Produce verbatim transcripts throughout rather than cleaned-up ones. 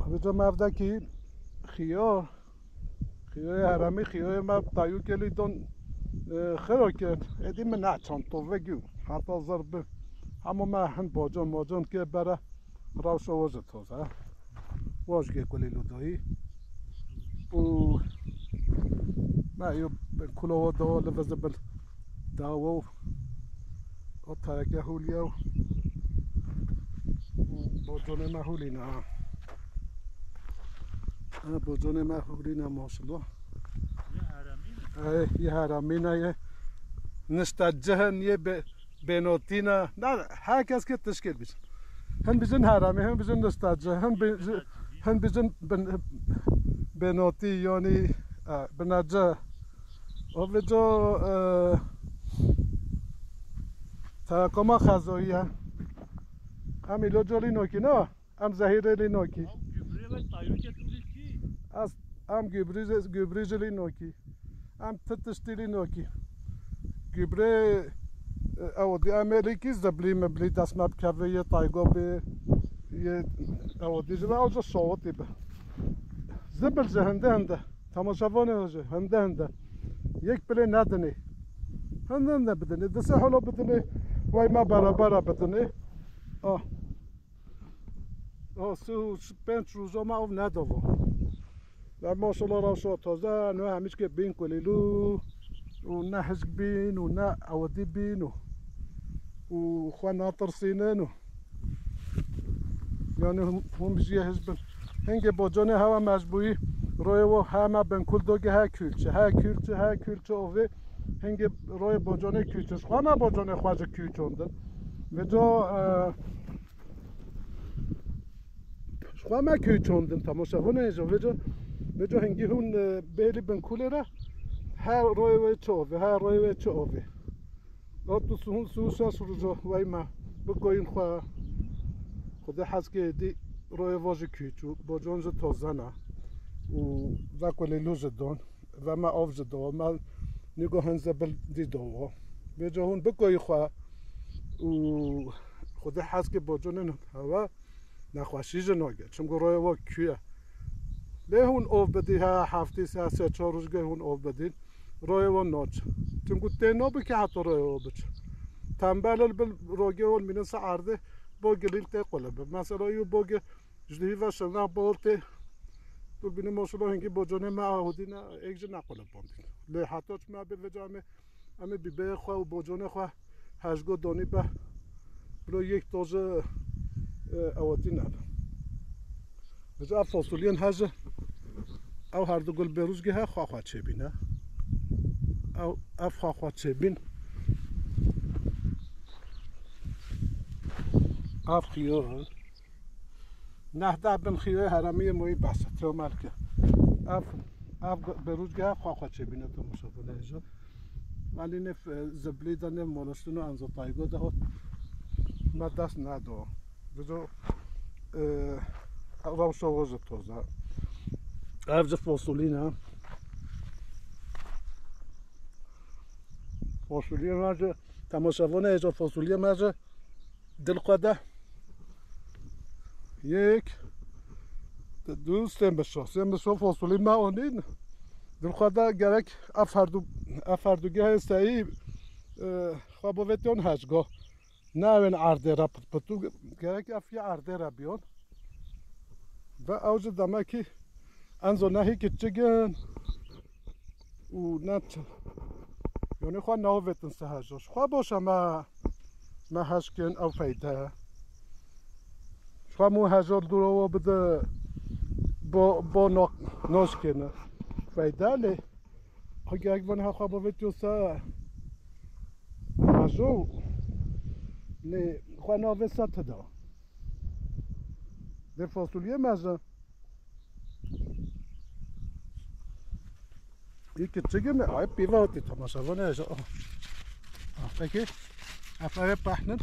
Vêca me evdekî xiyo, xiyoyê heremî, xiyoyê me tayûkê lî don, e, xiro kir. Êdî min neçand tovegî û heta zir bi. Hemû me hin bocon mocon kir bere rewşa wo ji toze. Waj gê kulî lûdoyî. Û me yo bin kulo wo dawo li vizibil dawo. O tereke hûliye û boconê me hûlîne ha. Ha, boconê me hûlîne maşallah. Yê heremîne. Ey, yê heremîne, yê niştecihin, yê be-, bênotîne. Na, her kes ke tişkê dibîjin. Hin bijin heremî, hin bijin nişteci, hin bi-, hin bijin bin-, bênotî, yanî, e, binece. O vêca, e, terakoma xezoyî ye. Em îlo colî nokî, ne? Em zehîrê lî nokî. Ew gübre ve tayûkê tu lî kî? Ez, em gübrî, gübrî jî lî nokî. Em ti tiştî lî nokî. Gübre, e, ew dî em ê lî kî ziblî miblî dest me bikeve yê taygo bê, yê ew dî ji ve ew jî şawitî be. Zibil jî hinde hinde. Temaşevanê jî hinde hinde. Yek pilê nedinê. Hinde hinde bidinê. Di sê holo bidinê. Wey me berabera bidinê. Ah. Ah, sê û pênc roja me ev nedava. Ve maşallah rewşa taze, no hemîşkê bîn kulîlû û ne hişk bîn û ne ewedî bîn û, û xwe natirsînin û. Yanî hûn, hûn bijî hêj bin. Hingê bocanê hewa mecbûyî royê wo heme bin kul doge he külçe, he külçe, he külçe ovê. Hingê royê bocanê külçe. Xwe me bocanê xwe ji külçondin. Vêca, e, xwe me külçondin, temaşevanê hêja. Vêca, vêca hingî hûn, e, bêlî bin kulê re he royê wê çi ovê, he royê wê çi ovê. Ot tu hûn sî û şeş roja wey me bikoyîn xwe. Xwedê heskê dî royê vo ji kûç û bocan ji tozena û ve kulêlû ji don, ve me av ji do, me nîgo hin zebil dî do. Vêca hûn bikoyî xwe û Xwedê heskê bocanên hewa nexweşî ji nage. Çimku royê vo kû ye. Lê hûn ov bidî, he heftî se sê çar rojgê hûn ov bidîn. Royê vo naç. Çimku tê nabike heta royê vo biç. Tembel il bil rogê vo mînin se erdê bo gilîl tê qulib. Mesela yû boge ji dihî ve şirna bol tê. Tu bînî maşallah hingî bocanê me ahudîne êk jî nequlibandîn. Lê heta çi me bê vêca em ê Em ê bîbeyê xwe û bocanê xwe hejgo donî be. Bilo yek to ji, e, ewetî nebe. Ji ev fasuliyên hej e, ew her du gul bêrûzgê he xwe xwe çêbîne. Ew, ev xwe xwe çêbîn. Ev xiyo. Nehde bin xiyoyê heremiyê moyî behse, tewmel ke. Ev, ev berûzgeha xwe xwe çêbîne temaşevanê ji. Malî nêv, e, ziblî de nêv molostin û enzo taygo de hot. Me dest nedo. Bizo, e, rewşa wo ji toze. Ev ji fosulî ne. Fosulî me ji, temaşevanê ji fosulî me ji. Dil xwe de yek, du, sê mişo, sê mişo fosulî me onîn. Dil xwe de gerek ev herdu, ev herdu gehê seyî, e, xwe bo vêtiyon hejgo. Ne ewên erdê re pit pit û gerek ev yê erdê re biyon. Ve ew ji demekî enzo nehî kiçik in. û ne çi. Yanî xwe navêtin se hejo. Xwe boşe me, me hej kin ew feyde. Xwe mû hejo dûro wo bide bo, bo no, noşkêne. Feyde lê. Xwe gerek van ha xwe bivêtiyo se hejo. Lê xwe navê se tida. Lê fasulye meze. Yê kiçik in, ay pîva hatî temaşevanê ji. Ah. Ah, peki. Efere pehnin.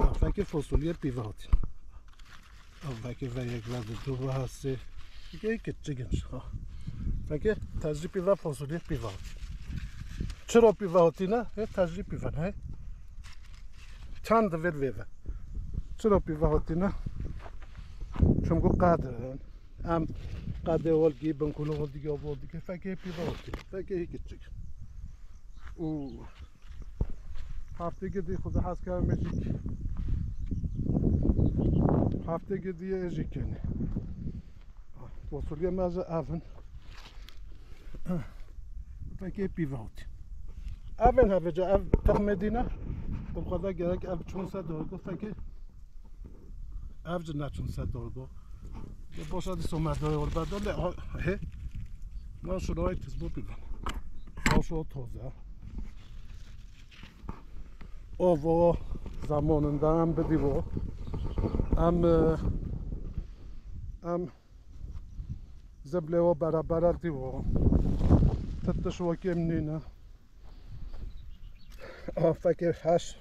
Ah, peki fasulye pîva hatî. Ah, peki ve yek ve du ve hasi. Peki yê kiçik in. Ah. Peki tecrî pîva fasulye pîva hatî. Çiro pîva hatî ne? He tecrî pîva ne? Çand ver veve. Çiro pîva hatî ne? Em got qedirin. Em qedê wol gî bin kulû wol dike, wol dike. Fekê pî wol dike. Fekê hî kiçik. Û heftê gidî xwe hez kevin jî. Heftê gidî ê jî kenê. Fasulye me ji ev in. Fekê pî wol dike. Ev in hevêca, ev texmê dîne. Dim xwe de gerek ev çûn ser dorgo fekê. Ev jî neçûn ser dorgo. Lê boşa dî somer doyê wol berdo lê ha, hê. Lan şuroyê tiz bû pî wol. Lan şo toze. O vo zamoninde em bidî vo. Em, e, em ziblê vo beraber dî vo. Titiş vo kêm nîne. A, fekê heş.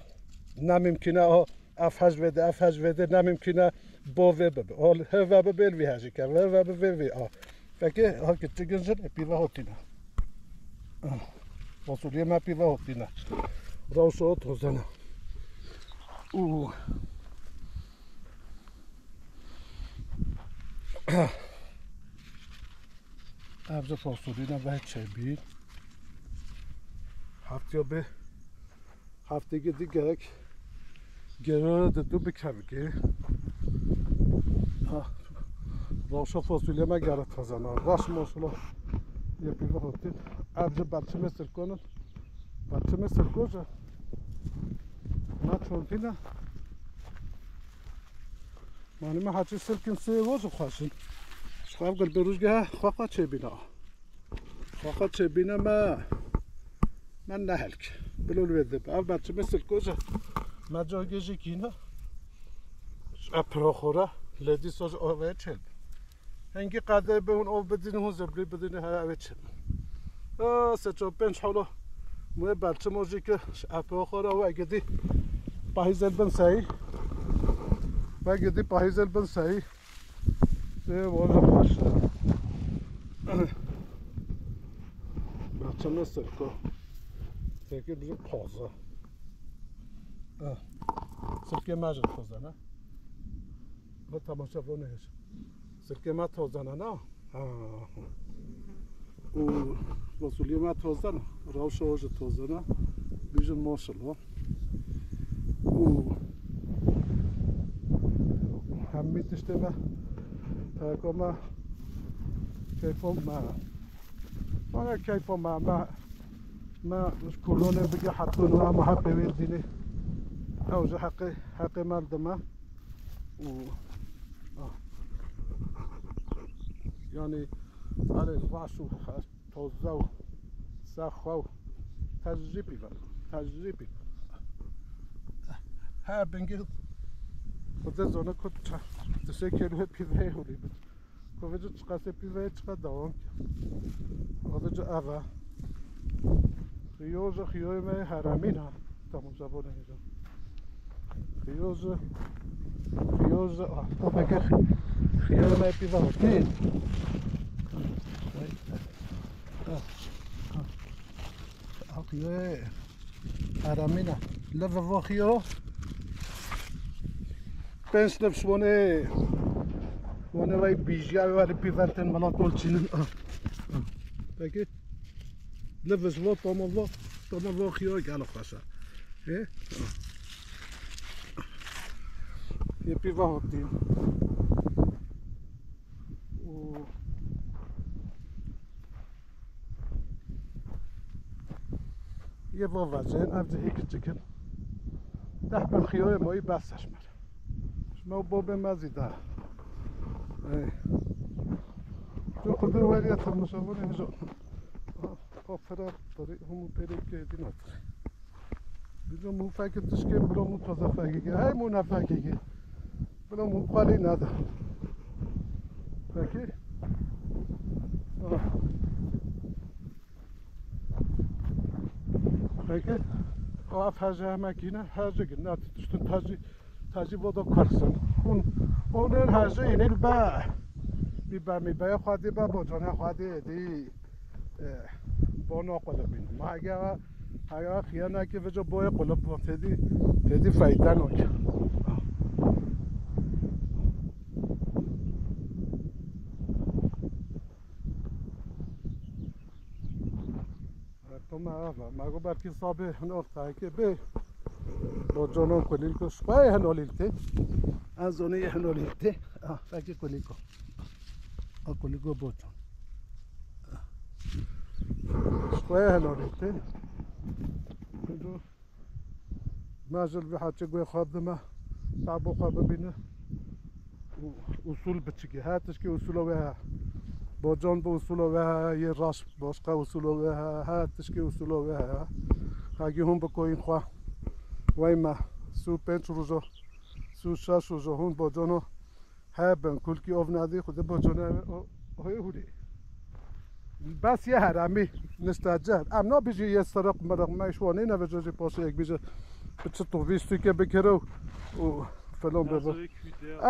Ne mimkîne o, ev heş vêde, ev heş vêde, ne mimkîne bo vê bibe. O, hê ve bibe, vî hejî ke, vê ve bibe, vî, a. Fekê, ha, kiçik in jin, pî ve hotîne. A, fasulye me pî ve hotîne. Rewşo tozene. Û. Ev jî fasulî ne, ve çêbî. Heftiya bê, heftê gidî gerek gerara de du bikevkê. Ha, rewşa fasulye me gere tazana. Reş maşallah. Yê pî ve hotîn. Ev jî berçimê sirkonin. Berçimê sirko jî. Ma çontîne. Manî me heçî sirkin sê wo jî xweş in. Ji xwe ev gul bi rûzgeha xwe xwe çêbîna. Xwe xwe çêbîne me, me nehelk. Bilo li wê dib. Ev berçimê sirko jî me cagê jî kîne. Ji ev piro xwe re lê dîsa ji ov ê çêb. Hingî qedê bi hûn ov bidîn, hûn ziblî bidîn, here ew ê çêb. Ê, sê çar pênc hewla. Wê berçimo jî ki ji ev piro xwe re we gidî pahîzê bin seyî. We gidî pahîzê bin seyî. Ê, were xweş e. Berçimê sirko. Peki bizim poza. Ê, sirkê me jî poza ne? Ve temaşa bone hiç. Sirkê me tozana na? Ha. Û fasulye me tozana. Rewşa o jî tozana. Bijin maşallah. Û hemî tiştê me. Teko me. Keyfo me. Bana keyfo me. Me, me ji kolonê bige heto nû, ama heqê wê dînê. Ew ji heqê, heqê me dime. Û, ah. Yani, erê xweş û he-, toze û sexwe û tecrîbî ve, tecrîbî. He, bingî xwedê zone ku çe-, tu sê kêlû pîveyê hûrî bin. Ku vêca çiqasê pîveyê çiqa dewam ke. Vêca ev e. Xiyo jî xiyoyê me heremîn ha. Tamam, zabone hêja. Xiyo jî, xiyo jî, ah, topeke xi-, xiyoyê me pîva hotî. Ah, ah. Ah, xiyoyê heremîn ha. Lev vo xiyo. Pênc lev şi wone, wone vay bîjiya wê were pîventên mela tol çînin. Ah, ah. Peki. Lev ji vo, toma vo, toma vo xiyo gelo xweş e. Hê? Yê pîva hotîn. Û yê vo vecên, ev cihê kiçik in. Deh bin xiyoyê moyî bes e ji me re. Ji me û bobê me zî da. Ey. Tu xwedê weriya temaşevanê hêja. Xwe pira pirî hûn pêrê bike êdî natirê. Bilo mû fekê tişkê, bilo mû toze fekê. Hey mû ne fekê. Bilo mû xwelî neda. Fekê. Ah. Peki, o ev hece heme kîne, hece ki, ne tiştin tacî, tacî vodo kursin. Hûn, hûn ên hece inil be. Bi be mi be xwedî be, bocanê xwedî dî, e, bono qulibîn. Ma hege, hege xiyana ki vêca boyê qulib bo, têdî, têdî feyde no ki. Ma go belkî sabê hin ortayekê bê. Bocono kulîlko şpayê hin olîl tê. En zonê ye hin olîl tê. Ah, belkî kulîlko. A kulîlko bocon. Şpayê hin olîl tê. Mecil bi heçê guê xwe dime, tabo xwe bibîne. Û usul biçikê. Her tişkê usulo wê heye. Bocan bi usulo wê heye, yê raş başqa usulo wê heye, her tişkê usulo wê heye. Hagî hûn bi koyîn xwe. Wey me, sû pênc rojo, sû şeş rojo hûn bocano. He bin, kulkî ov nedî, xwe di bocone o, o hê hûrê. Bes ye heremî, nişte ceh. Em nabijî ye sirq mirq, me şwanê nevêje jî paşê yek bîje, bi çi tovî stûke bikire û, û filan bebe.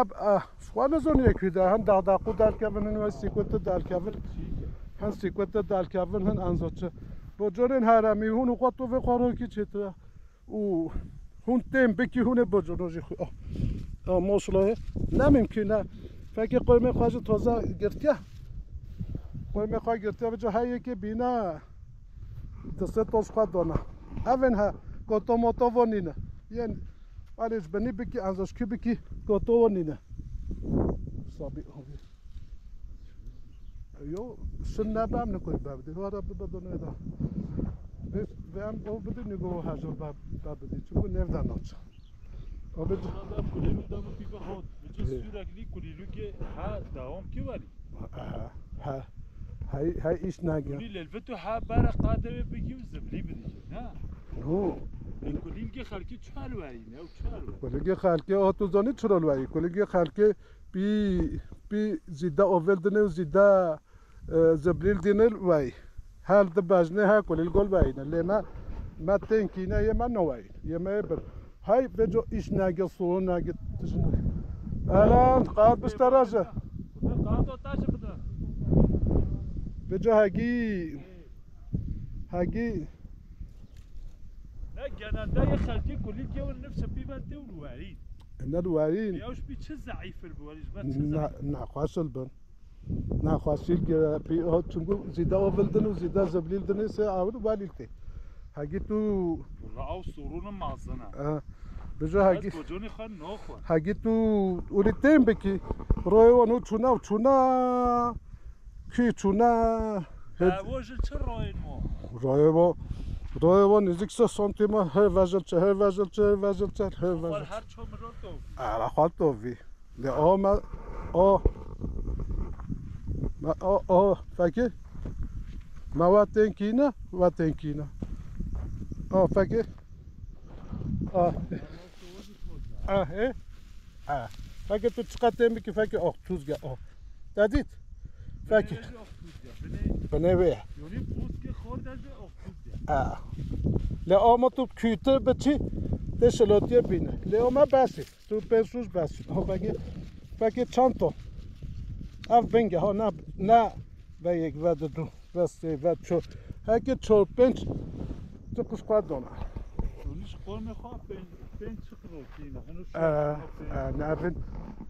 Eb, eh, xwe nizaniye kû de, hin daqdaqû derkevin, hin wê sîkûtî derkevin. Hin sîkûtî derkevin, hin enzo çi. Boconên heremî, hûn û xwe tovê xwe rokî çêtire. û hûn tên bikî, hûn ê bocono jî xwe. Ah, ah, moşlo ye. Ne mimkun e. Fekê qoymê xwe ji toza girtiye. Qoymê xwe girtiye, bico her yekê bîne. Destê toz xwe dona. Evên he, koto moto von nîne. Yên alê ji binî bikî, enzo ji kî bikî, koto von nîne. Sabî, Yo, şin nebe em nikoy bebdî. Wara bibe do neda. Ve, ve em o bidî nigo hajol be, bebdî. Çünkü nevda naç. O bidî. Kulîlûk da bu pîka hot. Biçi Ê. Sürekli kulîlûkê ha dawam ki varî. Ha, ha. Hay, hay iş nage. Kulî lelvetu ha bara qadeve bigî û ziblî bidî. Ha. Hu. Kulîlgê xelkê çar varî ne, çar varî. Kulîlgê xelkê o tu zanî çirol varî. Kulîlgê xelkê Pî, pî zîde ovel dine û zîde, e, zeblîl dine wey. Hel di bejne he kulîl gol weyne. Lê me, me tên kîne yê me no wey. Yê me yê bir. Hey, veco iş nage, soğu nage, tişine. Elan, qat bisteraje. Qat o taşı bide. Veco hegi, hegi. Ne genelde ye xelkê kulîlgê û nifşe pî ve tê û werî. Ne werî. Ya û pî çi zeîfir bi werî, ji ber çi zeîf? Ne, ne xweşil bin. Ne xweşil gire pî, o, çünkü zîde ovil din û zîde ziblîl din ê sê awir welîl tê. Hegî tu Wala ew sorûnê mezin e. E, bijo hegî. Boconê xwe naxwe. Hegî tu ûrî tên bikî. Royê wan û çûna û çûna. Kî çûne? Evo ji çi rayên mo? Rayê vo, rayê vo nêzik sê santîm e, her vejil çi, her vejil çi, her vejil çi, her vejil çi. Her ço miror to. Ara xwe to vî. De o me, o. Me, o, o, fekî. Me wa tên kîne, wa tên kîne. O, fekî. O. Ah, e? Ah. Fekî tu çiqet tên bikî, fekî, oh, tuz gel, oh. Te dît? Fekî. Binê wê. Yonî bûzkê xor de jî oh tuz gel. Ah. Lê ama tu kûte biçî, tê şilotiye bîne. Lê ama besî. Tu pênc roj besî. Ha, fekî, fekî çend ton? Ev binge, ha, ne, ne ve yek, ve di du. Ve sê, ve çor. Heke çor pênc tu qişqa dona. Toniş qormê xwe pênc, pênc çiq rokîne. Heno E, e, ne evin,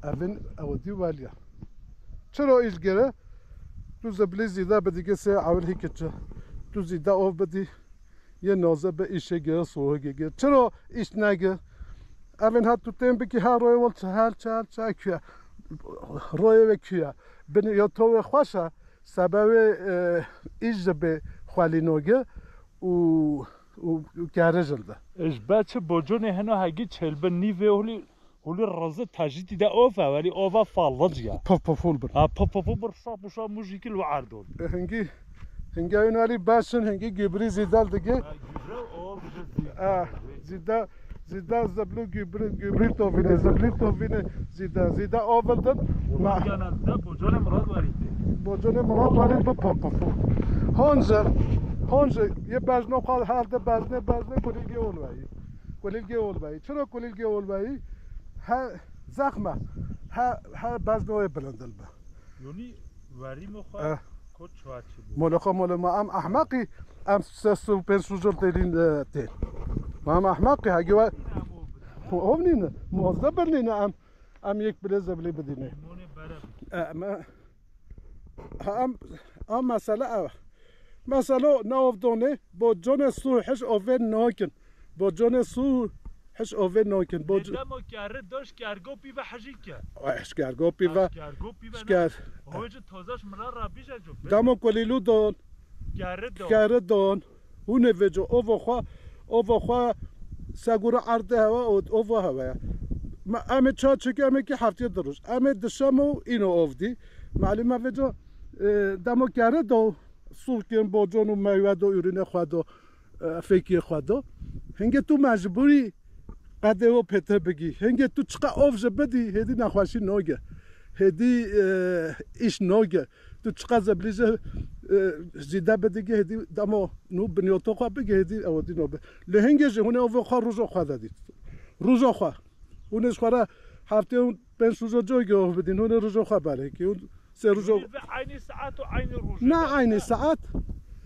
evin ew dî weliya. Çiro îş gere? Tu ziblî zîde bidigê sê ewil hî kiçi. Tu zîde ov bidî. Yê naze bi îşê gere, sohegê gere. Çiro îş nege? Evin ha tu tên bikî ha royê wol çi hel, çi hel, çi hel kuye. Royê ve kuye. Bin ya to ve xweş e. Sebewê, e, îş ji bê xwelînoge û, û, û kerij li de. Ji ber çi boconê heno hegî çêlbin nîvê holî, holî rizi tejîtî de ov e, welî ova fallic ya. Puf puf hol bir. Ha, puf puf bir, şap û şap mujîkil û erdol. E, hingî, hingî ew welî beşin, hingî gübrî zîdel digi. Ha, gübre ov digi zî. Ha, zîde Zîda zeblo gübre, gübrî tovîne, zeblî tovîne zîda. Zîda avildin. Ma Yana da bocanê Murat var idi. Bocanê Murat var idi, bu popofu. Honca, honca, ye bejno xal, halde bejne, bejne, kulilge olmayı. Kulilge olmayı. Çira kulilge olmayı? He, zahme. He, he bejno ye bilindil be. Yonî werî min xwe Eh. Kot çawa çi bû? Mola xwe mola ma em ehmeqî, em ses û pênc û jil têrîn, e, tên. Ma em ehmeqî, hegî we Hov nîne, mozde birnîne em, em yek bilê zebilê bidîne. Monê bere bikî. E, me, ha, em, em mesele ev. Mesela ne ovdonê, boconê su hiş ovê nakin. Boconê su hiş ovê nakin. Boc- Demo kerri doş kergo pî ve hejî ke. Ay, hiş kergo pî ve. Hiş kergo pî ve ne? Şker. Hocı tozaş mıra rabija cop. Demo kolîlu don. Kerri don. Kerri don. Hûn ê vêco, ovo xwe, ovo xwe segûra erdê hewe û ovo hewe ye. Me, em ê ça çêkî, em ê kî heftê du roj. Em ê dişem û îno ov dî. Malûm e vêco, e, demo kere do, sûr kirin, bocon û meywe do, ürünê xwe do, e, fêkiyê xwe do. Hingê tu mecbûrî qedê o pê te bigî. Hingê tu çiqa ov ji bidî, hêdî nexweşî noge. Hêdî, e, îş noge. Tu çiqa zeblî ji, e, zîde bidigê hêdî demo nû binyoto xwe bigê hêdî ew dî nobe. Lê hingê jî hûn ê ovê xwe rojo xwe de dît. Rojo xwe. Hûn ê ji xwe re heftê û pênc rojo coygê ov bidîn. Hûn ê rojo xwe belekî. Hûn sê rojo. Ve aynı saat û aynı roje. Ne aynı saat.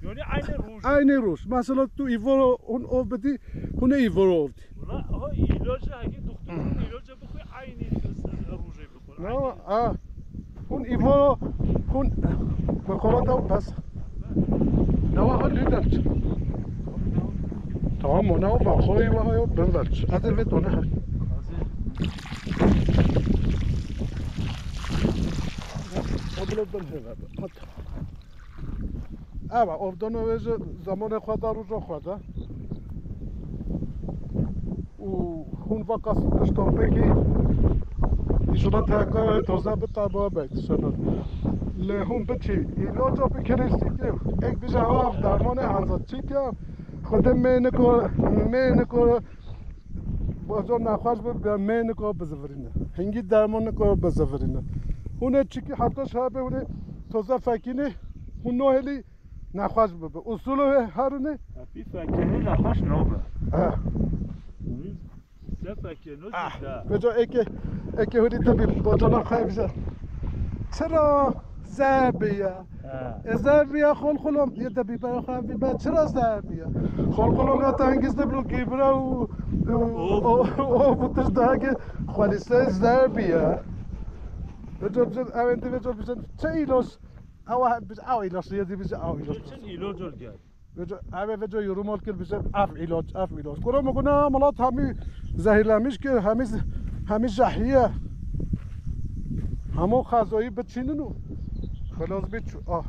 Yani aynı roj. Aynı roj. Mesela tu îvoro hûn ov bidî, hûn ê îvoro ov dî. Valla o îloca, hekî doktor hûn îloca bixwe aynı rojê bixwe. No, a. Hûn îvo, hûn bi xorata û bes. Newa ha lîder çi? Tamam, o newa va xo îva ha yo bin ver çi. Ez ê vê to ne her. O bile bin hêve. Eva, ovdano wê ji zamanê xwe de, roja xwe de. Û hûn va qas piştopekî îşora teka toza bi taba bek seber. Lê hûn biçî îloca bikerê sîkê. Ek bije ev dermanê hanza çîke. Xwedê mêniko, mêniko bajar nexweş bi, bi mêniko bizivirîne. Hingî dermaniko bizivirîne. Hûn ê çikî heta şabe hûn ê toza fekînê, hûn nohêlî nexweş bibe. Usulê wê herine. Hepî fekênê nexweş nobe. Eh. Se fekêno Ah, jî de. Beco eke, eke hûrî te bî bocana xwe bize. Çira zebiye? Ha. E zebiye xol xolom, ye de bî be xwe bî be, çira zebiye? Xol xolom ya te hengiz de blo gîbra û, û, Of. o, o, o, bu tişt daha ki xwelîse zebiye. Beco, beco, evên de beco, beco, çe îlos? Ewa, biz aw îlos, ye de biz aw îlos. Çin îlo col gel. Veco, eve veco yorum ol kir bize af ilaç, af ilaç. Kuro mu guna malat hemi zehirlemiş ki, hemi, hemi zehriye. Hemo xazoyi biçinin o. Xelas biç, ah.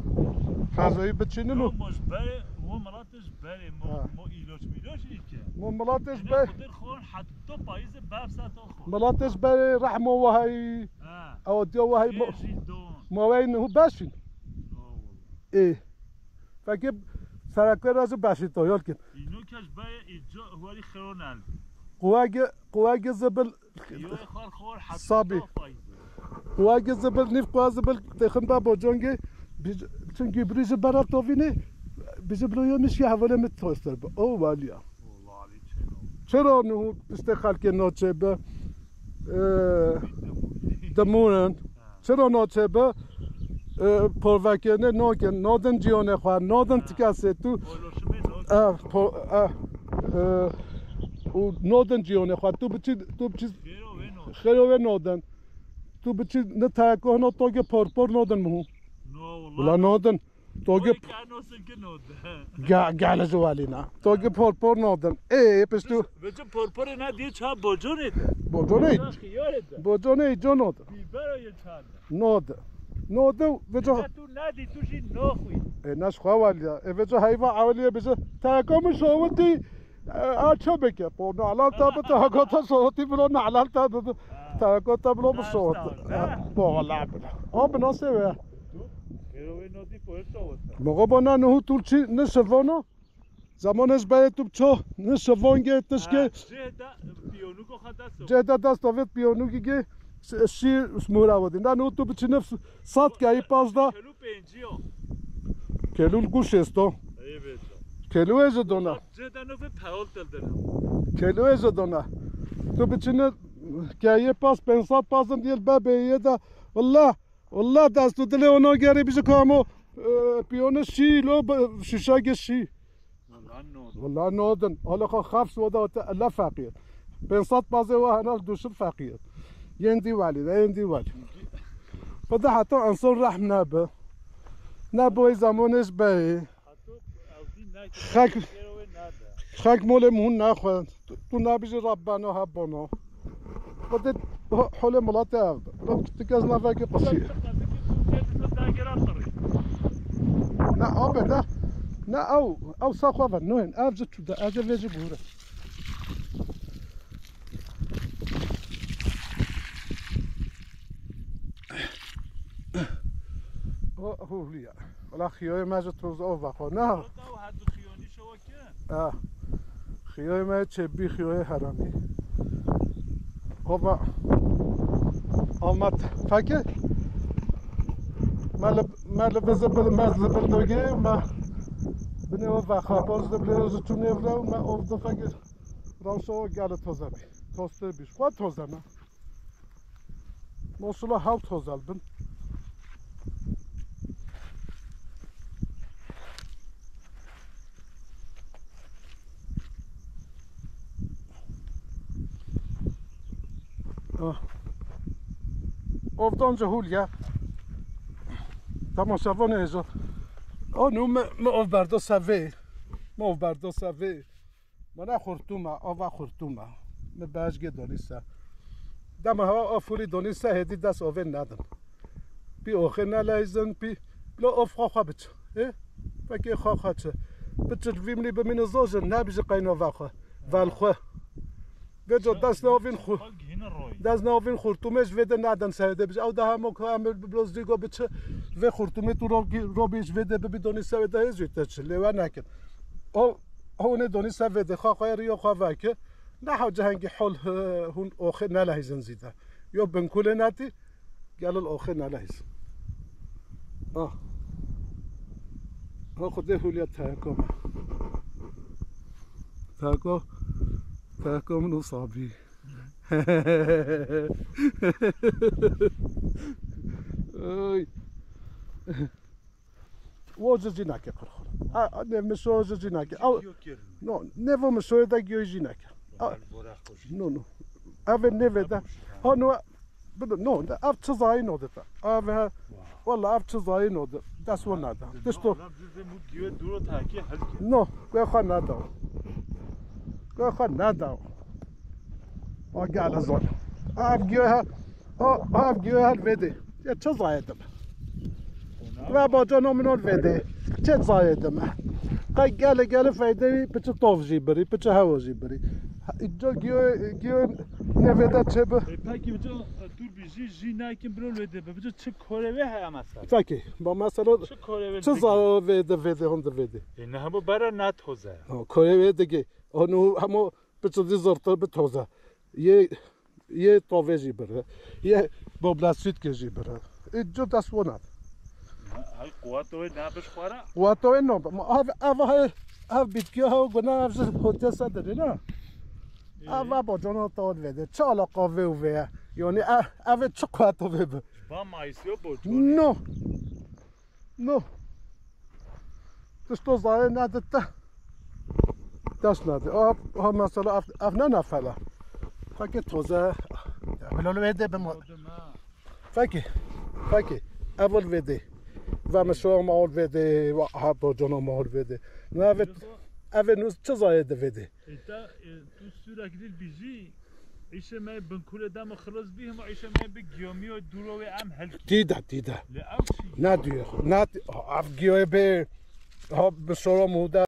Xazoyi biçinin o. Yo, mo ji berê, mo milat ji berê, mo, Ha. mo ilaç milaç ilke. Mo milat ji Yine ber. Kudir xon hatta payizı bevsa to xon. Milat ji berê rehmo vahay. Ha. Ew diyo vahay mo. Şêr jî don. Mo vey nihu beşin. No, vallahi. Ê. Fekê serekê re jî beşî to, yol kin. Îno ke ji berê îco huwarî xiro nel. Quwegê, quwegê zibil Yo xor xor heta Sabî. to fayda. Quwegê zibil, nîv quwa zibil, texin ba bocongê, biz, çunkî birî ji bera tovînê, bizi bilo yemiş ya hevalê mi toster bi. O waliya. Vallahi çeno. Çira nihu işte xelkê naçe bi, e, demuren. Çira naçe bi, e, porvekêne nakin, nadin ciyonê xwe, nadin tikesê tu. Paylaşımı no. E, po, e, e, û nadin ciyonê xwe, tu biçî, tu biçî Xêro ve no. xêro ve nadin. Tu biçî ne tayako hino togê porpor nadin mihu. No, Wala vallahi. nadin. Togê Oy, kano silki no de. Ga-, gale ji walîna. Togê porpor nadin. Ê, piştu. Vece porpore na diye ça boconê de. Boconê. Ya xiyare de. Boconê, co nadin. Bibero ye ça de. Nod. Nod, veco. Eke tu nadî, tu jî noxwî. E, naş xwe waliya. E, veco heyva awliye bize. Teko min şovitî, e, a ço bike. Po nalal ta bi, teko ta şovitî bilo nalal ta bi. Ha. Teko ta bilo bi Ders şovit. ta, ha? Po wala bilo. O bi nasê ve. Tu, xêro wê nodî po şovit. Mogo bona nuhu tulçi ne şevono. Zamanê ji berê tu biço, ne şevongê tişkê. Ha, cihê de piyonuko xwe dest o. Cihê de dest ovêt piyonukî gê şî smûra wedî. Ne, nû tu biçî nif sat keyî pazda. Kelu pêncî yo. Kelu li ku şêsto. Eyvê to. Kelu ê ji dona. Cihê de nû vê peyol til dina. Kelu ê ji dona. Tu biçî ne keyê paz pênc sat pazin diyel bebê yê de. Wallah. Wallah dest û dilê wana gerê bijî ka hemo, e, piyone şî lo be-, şişegê şî. Wallah nodin. Wallah nodin. Hala xwe xef soda te ele feqîr. Pênc sed bazê wa hena duşim feqîr. Yên dî welî de, yên dî welî. Xweda heta insan rehm nebe. Ne boy zamanê ji berê. Hato Xek, xek molê min hûn naxwin. Tu, tu nabijî Rabbana hebana. Xwedê ho-, holê milatê ev. Rab tu kes navekî qisî. Ne, abe, ne. Ne, ew, ew sa xwe ve, nûhin. Ev ji tu de, ez ê vê jî bûre. O, hûliya. Wala xiyoyê me ji toz ov ve xwe, ne? Ah. Xiyoyê me çêbî, xiyoyê heramî. Ova Ahmet, fekê? Me li, me li vê zibil, me zibil dogê, me binê ov ve xapor zibilê ji tûnê vre û me ov do fekê. Rewşa o gele toze bî. Tostê bî. Xwe toze me. Maşallah, hew tozel bin. Ah. Ovdan cehul ya. Temaşevan êjo. Anu me, me ov berdo sevê. Me ov berdo sevê. Mana xurtûm e, ava xurtûm e. Min bejgê donî se. Dema hewa of hûlî donî se, hêdî dest ovê nedin. Pî oxê neleyzin, pî lo of xwe xwe biç. Ê? Fekê xwe xwe çi. Biçil vîmlî bimîne zojin, nebijî qeynova xwe. Vel xwe. Vêco dest neovîn xu-, dest neovîn xurtûmê ji vê de nedin se hêdî bijî. Ew de hemo ku em bilo zîgo biçi. Vê xurtûmê tu ro-, robî ji vê de bibî donî se wê de hêzî te çi. Lê we nekin. O Hûn ê donî se vê de xwe xwe riyo xwe veke. Ne hew cehengî hol, e, hûn oxê nelehîzin zîde. Yo binkulê netî, gelil oxê nelehîz. Ah. Ha Xwedê hûliya teko me. Teko, teko min û sabî. Oy. Wo ji jî nake qirxur. A, a, ne, min şo ji jî nake. Aw, no, ne vo min şoyê de giyoy jî nake. A, no, no. Ev ne ve de. Ha, no, bi-, no, de, ev çi zayî no de ta. Ev he, walla ev çi zayî no de. Dest wo nada. Tişto. No, we xwe nada. We xwe nada. A gel zon. Ev giyo he. Ha, ev giyo her vê de. Ya çi zayê dime? Ve bacana min ol vê de. Çi zayê dime? Qey gele gele feyde wî piçi tov jî birî, piçi hewa jî birî. Ha, îca giyo, giyo ne vê de çi bi? E, peki, biço, e, dur bir jî, jî nakin bir ol vê de. Biço çi kore ve heye mesela? Peki, ba mesela çi kore ve çi zayê vê de, vê de, hon de vê de. E, ne hemo bere ne toze. Ha, kore vê de ge. Onu hemo Piçildî zirtir bi toze. Yê, yê tovê jî bire. Yê bobla sütke jî bire. Îco dest wonat. Hay quwatoyê ne biş xwara? Quwatoyê no. Ma ev, ev hay, ev bitkiya ha guna ev ji hote se dere ne? Ev va bocana tol vede. Çi alaqa ve û ve? Yani ev, ev çi quwato ve bi? Ba maysiyo bocana. No. No. Tişto zayê nedite. Dest nedi. Aha, aha mesela ev, ev ne nefele. Fekê toze. Ya, bilal wê de bimo. Fekê. Fekê. Ev ol vê de. Ve mi şo ma ol vê de. Ve aha bocana ma ol vê de. Ne ev, ev nus çi zayê de vê de. E, ta, e, tu sürekli bizi Îşê me bin kulê dema xilas bî, hema îşê me bi giyomiyo dûro wê em helkî. Tî de, tî de. Lê ew çi? Ne diyor? Ne, ev giyoyê bê, ha, bi şoro mude.